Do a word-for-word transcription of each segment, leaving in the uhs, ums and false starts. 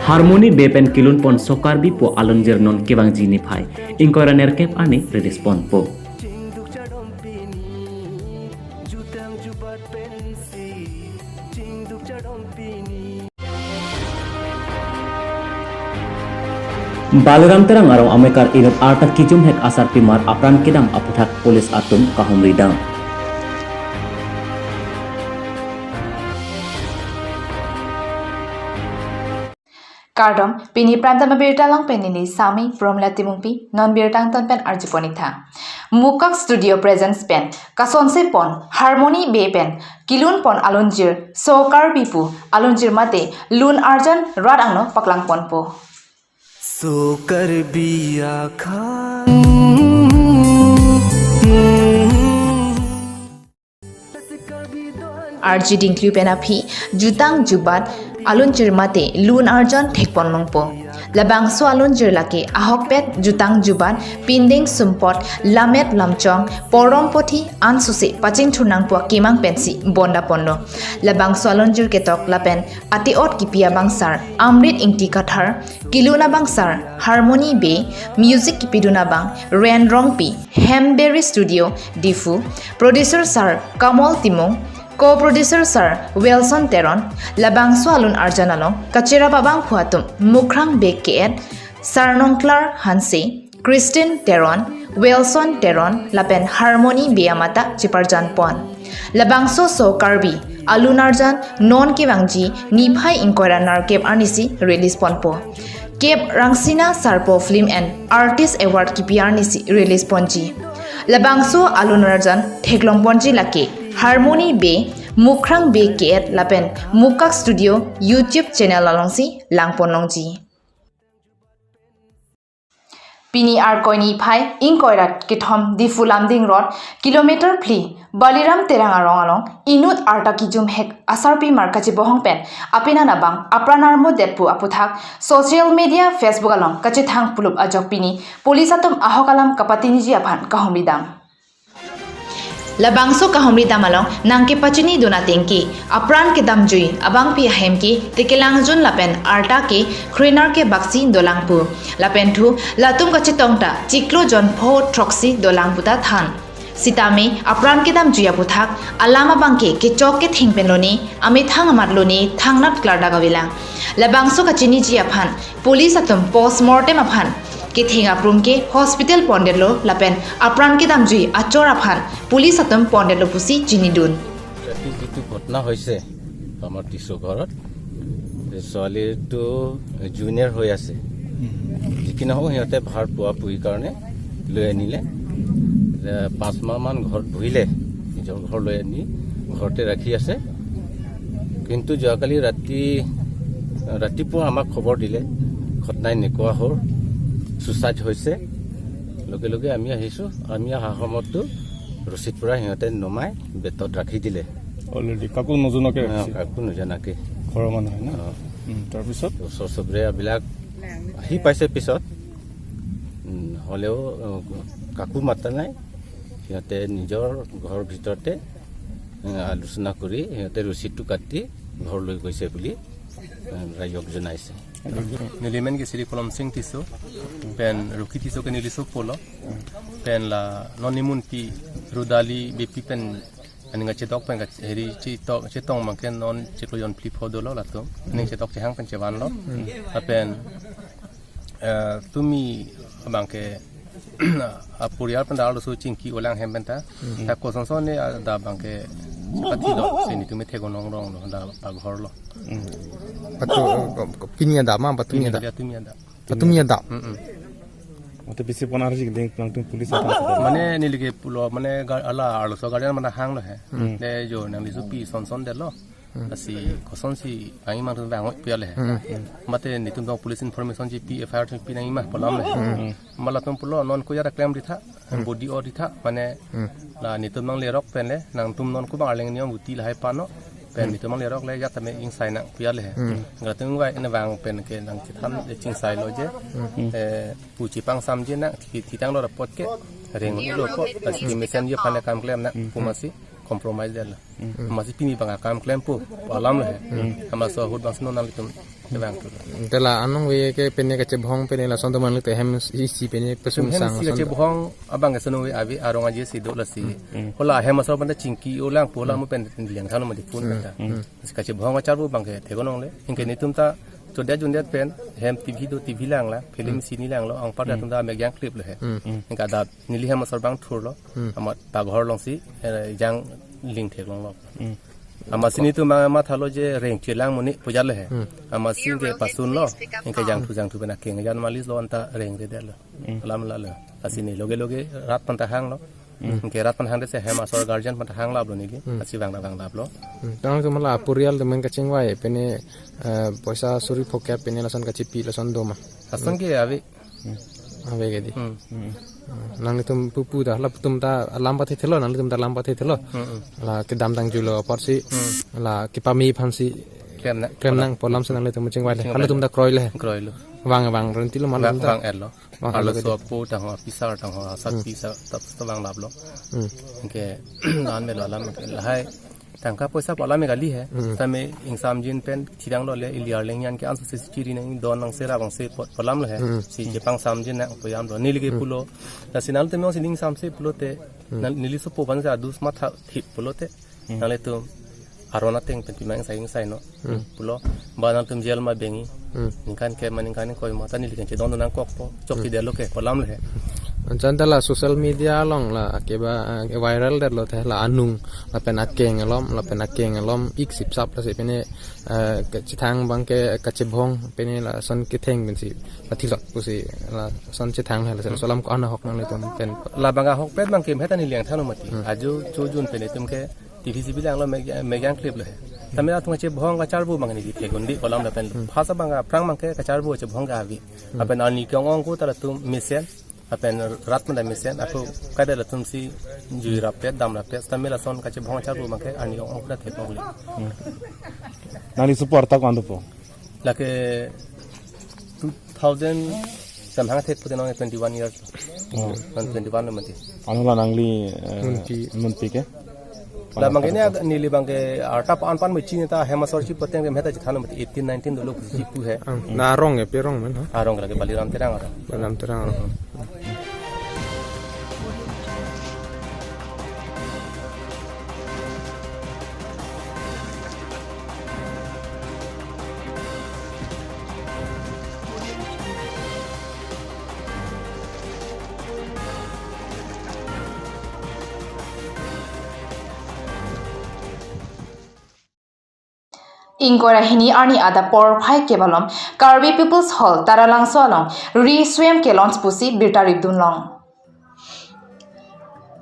Harmony Bey pen kelun pon So Karbi pu alunjir non kevangji niphai ingkoi ra nerkep arni release ponpo. Baliram Terang arong amekar inut arta kejum hek asarpimar apran kedam aputhak police atum kahumri dam. Kardom, pini Prime Time abirta along pen neli Sami Promila Timungpi, non birta angton pen arjupon ik tha. Mukak Studio Presents pen kasonse pon Harmony Bey pen kelun pon alunjir So Karbi pu alunjir mate lun arjan rat angno paklang ponpo. So Karbi akhan. Arji dingklu pen aphi jutang jubat alunjir mate lun arjan thekpon longpo. Labangso alunjir lake ahokpet jutang jubat pindeng sumpot lamet lamchong porom pothi ansose pachingthur nangpo akemang pensi bonda ponlo. Labangso alunjir ketok lapen ati-ot kipi abang sar Amrit Ingti Kathar, kelun abang sar Harmony Bey, music kipidun abang Ren Rongpi, Hemberry Studio, Diphu, producer sar Kamal Timung, co-producer sar Wilson Teron, labangso alun arjan along kacherap abangphu atum Mukrang Bey ke-et, Sarnongklar Hanse, Christine Teron, Wilson Teron lapen Harmony Bey amata cheparjan pon. Labangso So Karbi alun arjan non kevangji niphai ingkoi ra nerkep arnisi release ponpo. Kep Rangsina Sarpo Film and Artist Award kipi arnisi release ponji. Labangso alun arjan theklong ponji lake Harmony Bey, Mukrang Bey ke-et lapen Mukak Studio YouTube channel alongsi lang pon longji. Pini Arkoi niphai ingkoi ra kethom Diphu Lumding Road kilometer phli Baliram Terang arong along inut arta kejum hek asarpimar kachebohong pen apenan abang apran armut det pu aputhak social media Facebook along kachethang pulup ajok pini police atum ahok alam kapatiniji aphan kahumri dam. Labangso kahumri dam along nangkepachini dun ateng ke apran kedamjui abangpi ahem ke tekelangjun lapen arta ke krenar ke baksi dolang pu. Lapen thu latum kachetong ta chiklo jon pho throksi dolang pu ta than. Sitame apran kedamjui aputhak alam abang ke kechok ketheng pen lone, amethang amat lone thangnat klardak avelang. Labangso kachiniji aphan police atum postmortem aphan ketheng aprum ke hospital pondetlo lapen apran kedamjui achor aphan police atum pondetlo pusi chinidun. ৰাতি যিটো ঘটনা হৈছে আমাৰ টিচু ঘৰত, এই ছোৱালীটো জুনিয়ৰ হৈ আছে। যি কি নহওক, সিহঁতে ভাৰ পোৱা পুৰি কাৰণে লৈ আনিলে। এতিয়া পাঁচ মাহমান ঘৰত বহিলে, নিজৰ ঘৰ লৈ আনি ঘৰতে ৰাখি আছে। কিন্তু যোৱাকালি ৰাতি, ৰাতিপুৱা আমাক খবৰ দিলে, ঘটনা এনেকুৱা হ'ল, ছুচাইড হৈছে। লগে লগে আমি আহিছোঁ। আমি অহা সময়ততো ৰছীত পৰা সিহঁতে নমাই বেটত ৰাখি দিলে। অলৰেডি কাকো নজনাকে অ, ৰাখিছে? কাকো নজনাকে। ঘৰৰ মানুহে ন? অ। উম, তাৰপিছত? ওচৰ চুবুৰীয়াবিলাক আহি পাইছে পিছত। উম, হ'লেও, অ, কাকো মাতা নাই। সিহঁতে নিজৰ ঘৰৰ ভিতৰতে, এ, আলোচনা কৰি সিহঁতে ৰছীটো কাটি ঘৰ লৈ গৈছে বুলি, এ, ৰাইজক জনাইছে। Nelimen ke Sri Kolom Singh Tisso, pen Ruki Tisso ke neli sopo lo, pen la non nimun pi Rudali Beypi pen aning kachedok pen ka heri chetok chetong mangke non chiklo jon phli pho dolo latum. Aning chetok chehang pen chevanlo. Lapen, eh, tumi abang ke apurial pen dal so chingki olang hem pen ta. Ta kosonson ne ada abang ke sepathi lo, sini tumi thek-o nongrong lo, da paghor lo. Patu, pini ada ma, patumi ada. Tumi ada. Patumi ada. Mm-mm. Mate bisi pon arji ding nangtum police atum. Mane neli ke pulo, mane ga-, ala arloso guardian mane hang lo he. Hmm. De jo nangli so pi sonson detlo. Hmm. Lasi kosonsi angin mangtum bang oi piale he. Hmm. Mate netum tong police information ji pi F I R ji pi nangji ma pu alam le he. Hmm. Ma latum pulo non ko ya ra klem ri tha, hmm, body o ri tha, mane, hmm, la netum nanglerok pen le, nangtum non ko bang arleng niom buti lahai pano, pen, hmm, netum nanglerok le ya tame ingsai nang pu ya le he. Hmm. Latum vai ne vang pen ke nangchethan le chingsai lo je, hmm, eh, pu chepangsamji nang, thi-, thitang lo report ke, reng lo ko, estimation ji aphan le kam klem nang, hmm, pu masi. compromise det lo. Hmm. Amatsi pini abang akam klempo alam lo he. Hmm. Amatsi ahut abangsi non nanglitum kevang tu. Te la anong ve ke pine kachebhong pine lason atum malik te hem isi pine pesum. Hem sang isi lason kachebhong abang ke sonong ve ave arong aje si do lasi. Hmm. Hala hem asor pen ta chingki olang pu hala mo pen liang thalo mati pun pen ta. Hmm. Si kachebhong kacharbo abang ke thek-o nongle. Anke netum ta chodet jundet pen hem T V do, T V lang la, film Hmm. sini lang lo, anpar Hmm. atum ta mek jang clip lo he. Hmm. Anke adap neli hem asor abang thur lo. Hmm. Amat paghor alongsi, eh, jang ling theklong lo. Hmm. Amatsi netum ma, mathalo je reng chelang muni puja lo he. Hmm. Amatsi ke pasun lo, anke jangthu jangthu pen akeng jan malis lo anta reng re det lo. Hmm. Alam la lo. Lasi ne loge loge rat pen ta hang lo. Hmm. Anke rat pen hang det si hem asor guardian pen ta hang lap lo neli. Hmm. Lasi vang ta vang lap lo. Hmm. Tang tu mala purial temen kachingvai pine, eh, poisa suri phokep pine lason kachipi lason do ma. Lason ke ave. Hmm. Ave ke di. Hmm. Hmm. Hmm. Nanglitum pupu ta, latum ta alam pathe thelo, nanglitum ta alam pathe thelo. Hmm, hmm. La kedam tang julo apotsi, Hmm. la kepame aphansi Klem nang. klem nang pu alamsi nanglitum chingvai le. Chingvai. Halatum ta kroi le. Kroi lo. Vang, vang renti lo Vang, malam ta. vang et lo. Vang Arlo et lo ke di. Sopo tang ho, pisar tang ho, sat Hmm. pisar, tap, tap vang lap lo. Hmm. Anke, an me lo alam ke lahai. Tangka poisa pu alam me kali he. Hmm. Tame ingsamjin pen thidang lo le ili arleng an ke anso si chiri nang don nang sera bang se pu alam lo he. Hmm. Si chepangsamjin nang pu alam lo. Neli ke Hmm. pulo. Lasi nanglitum si ning samse pulote. Hmm. Nang neli sopo ban sa dus matha thip pulote. Hmm. Nanglitum aron ateng pen pimang sai sai no. Hmm. Pulo. Ba nangtum jail ma bengi. Hmm. Ningkan ke ma ningkan ingkoi ma ta neli kangchedon nangkokpo. Chok Hmm. si det lo ke pu alam lo he. Anchot ta la social media along la keba, eh, viral det lo te la anung lapen akeng alom, lapen akeng alom ik sip sap lasi pine, eh, kachethang abang ke kachebhong pine lason ketheng pensi pathilot pusi lason chethang he lasi Hmm. laso alam ko-an ahok nanglitum pen. Labang ahokpet abang ke mehta neli liang thano mati. Hmm. Ajo chojun pine tum ke T V C V lang lo mek, mek jang clip lo he. Tame latum kachebhong kacharbo abang neli thek-un di pu alam lapen Hmm. phasa abang aphrang abang ke kacharbo kachebhong ke ave. Hmm. Lapen arni ke-ong-ong ko ta latum mesen. Lapen rat pen ta mesen. Ako kada latum si jui rapet, dam rapet. Tame lason kachebhong kacharbo abang ke arni ong-ong ko ta thek-ong le. Hmm. Nangli support ta ko-an dopo? Lake two thousand samhang thek pute nong twenty-one years. Oh. Non twenty-one lo mati. Anu la nangli, eh, Munpi. Munpi ke? La abang ke ne ag-, neli abang ke arta pan pan mo chini ta hem asor chi poteng ke mehta chithano mati eighteen nineteen dolo pusi pu he. Ang, na arong ya, pi arong men, ha? Arong lake Baliram Terang arong. Baliram Terang arong. Ingkoi ra hini arni adap porphai kep alom Karbi People's Hall Taralangso along Riswem ke-launch pusi birta ripdun long.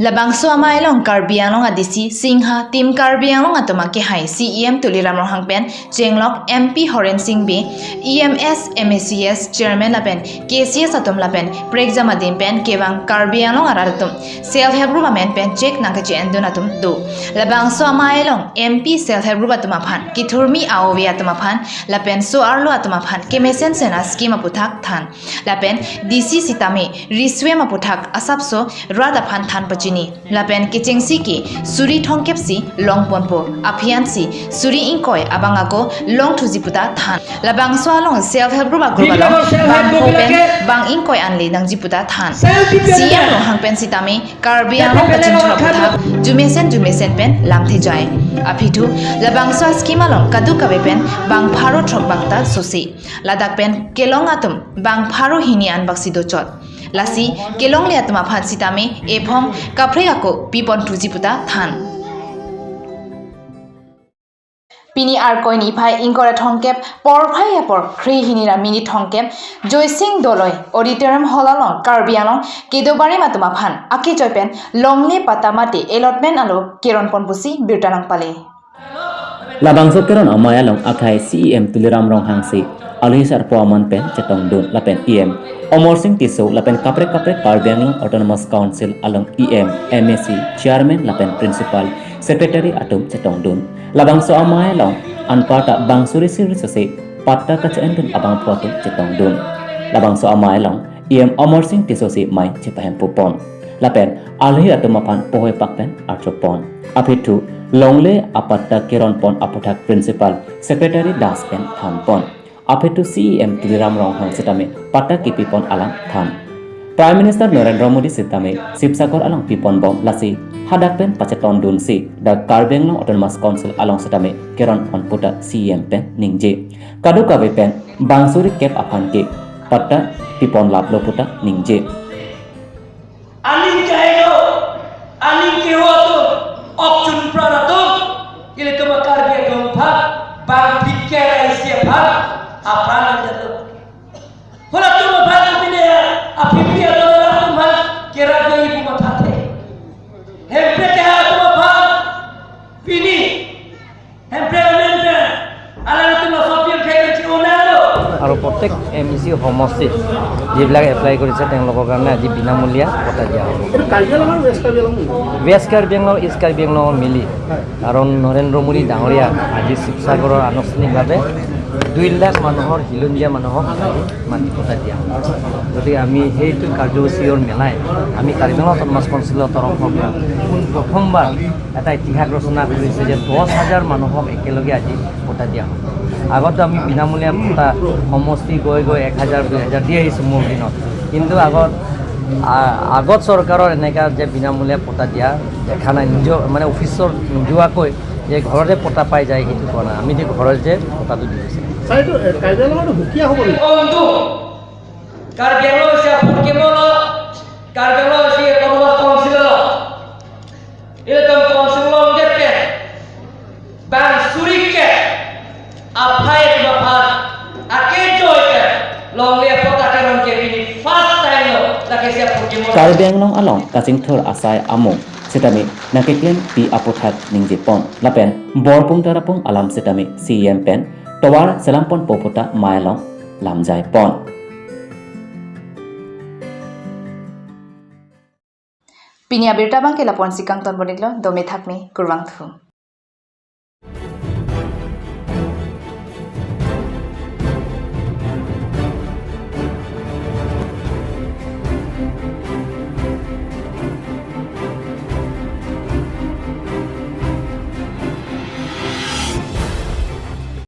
Labangso amei along Karbi Anglong a D C Singha, Team Karbi Anglong atum akehai C E M Tuliram Ronghang pen chenglok M P Horen Sing Bey, E M S, M A C S Chairman lapen K C S atum lapen prekjam adim pen kevang Karbi Anglong arat atum self help group amen pen chek nangkeche-endun atum do. Labangso amei along M P self help group atum aphan, kethurmi aove atum aphan lapen so-arlo atum aphan kemesen sen a scheme aputhak than. Lapen D C sitame Riswem aputhak asapso rat aphan than pachini. Lapen kechengsi ke suri thomkep si longponpo. Aphi ansi suri ingkoi abang ako longthuji puta than. Labangso along self help group a group along bang pho pen bang ingkoi anle nangji puta than. C E M Ronghang pen sitame Karbi Anglong kachingthur aputhak jumesen jumesen pen lamthe jai. Aphi thu labangso a scheme along kadokave pen bang pharo throk bang ta sose. Ladak pen kelong atum bang pharo hini an bak si dochot. Lasi kelongle atum aphan sitame ephong kaprek ako piponthuji puta than. Pini Arkoi niphai ingkoi ra thomkep porphai apor kre hini ra minit thomkep Joysing Doloi Auditorium Hall along Karbi Anglong kedobarim atum aphan akechoi pen longle patta mate allotment alo keronpon pusi birta nangpale. Labangso keron amei along akhai C E M Tuliram Ronghang si alohi sarpo aman pen chetongdun lapen E M Amarsing Tisso lapen kaprek kaprek Karbi Anglong Autonomous Council along E M, M A C, Chairman lapen Principal, Secretary atum chetongdun. Labangso amei along anparta bang suri suri sose patta kache-endun abangphu atum chetongdun. Labangso amei along E M Amarsing Tisso si mei chepahempupon. Lapen alohi atum aphan pohoi pak pen archopon. Aphi thu longle apatta keron pon aputhak Principal Secretary Das pen than pon. Aphi thu C E M Tuliram Ronghang setame patta kepi pon alam than. Prime Minister Narendra Modi setame Sibsagar along pi pon bom, lasi hadak pen pachetong dunsi dak Karbi Anglong Autonomous Council along setame keron pon pu ta C E M pen ningje. Kadokave pen bang suri kep aphan ke patta pi pon lap lo pu ta ningje. Aning kaheno, aning keho atum, ok chunpran atum, ilitum a Karbi Anglong aphan, bang phikir isi aphan, apran aja lo. Halatum aphan pine, aphi pi atum aphan, kerak dei ibu mathathe. Hemprek keha atum aphan, pini, Hemprek amen pen, alangtum laso appeal khei chi unalo. আৰু প্ৰত্যেক M E চি সমষ্টিত যিবিলাক এপ্লাই কৰিছে তেওঁলোকৰ কাৰণে আজি বিনামূলীয়া পট্টা দিয়া হ'ব। এইটো কাৰ্বি আংলং আৰু ৱেষ্ট কাৰ্বি আংলং নেকি? ৱেষ্ট কাৰ্বি আংলং, ইষ্ট কাৰ্বি আংলঙৰ মিলি। হয়। কাৰণ নৰেন্দ্ৰ মোদী ডাঙৰীয়া আজি শিৱসাগৰৰ আনুষ্ঠানিকভাৱে দুই লাখ মানুহৰ হিলঞ্জীয়া মানুহক আজি মাটি পট্টা দিয়া হ'ব। গতিকে আমি সেইটো কাৰ্যসূচীৰ মেলাই আমি কাৰ্বি আংলং অট'নমাছ কাউন্সিলৰ তৰফৰ পৰা প্ৰথমবাৰ এটা ইতিহাস ৰচনা কৰিছে যে দহ হাজাৰ মানুহক একেলগে আজি পট্টা দিয়া হ'ব। আগতে আমি বিনামূলীয়া পট্টা সমষ্টি গৈ গৈ এক হাজাৰ, দুই হাজাৰ দি আহিছোঁ মোৰ দিনত, কিন্তু আগত আ- আগত চৰকাৰৰ এনেকা যে বিনামূলীয়া পট্টা দিয়া দেখা নাই, নিজৰ মানে অফিচত নোযোৱাকৈ যে ঘৰতে পট্টা পাই যায়, সেইটো কোৱা নাই। আমি যে ঘৰত যে পট্টাটো দি দিছে। ছাৰ, এইটো, এ, কাৰ্বি আংলঙৰ সুকীয়া হ'ব নেকি? Untuk Karbi Anglong isi apurkimo lo, Karbi Anglong isi Autonomous Council lo. Ilitum Council longle pen, bang suri kep aphai atum aphan, ake joy pen, longle pota keron ke pini first time lo, lake isi apurkimo lo. Karbi Anglong along kachingthur asai amung setame nangkeklem pi aputhak ningje pon. Lapen Borpung Tarapung alam setame C E M pen tovar selam pon po pu ta mai along lamjai pon. Pini abirta abangke la-an si kangton pon-iklo, dome thakme, kurvangthu.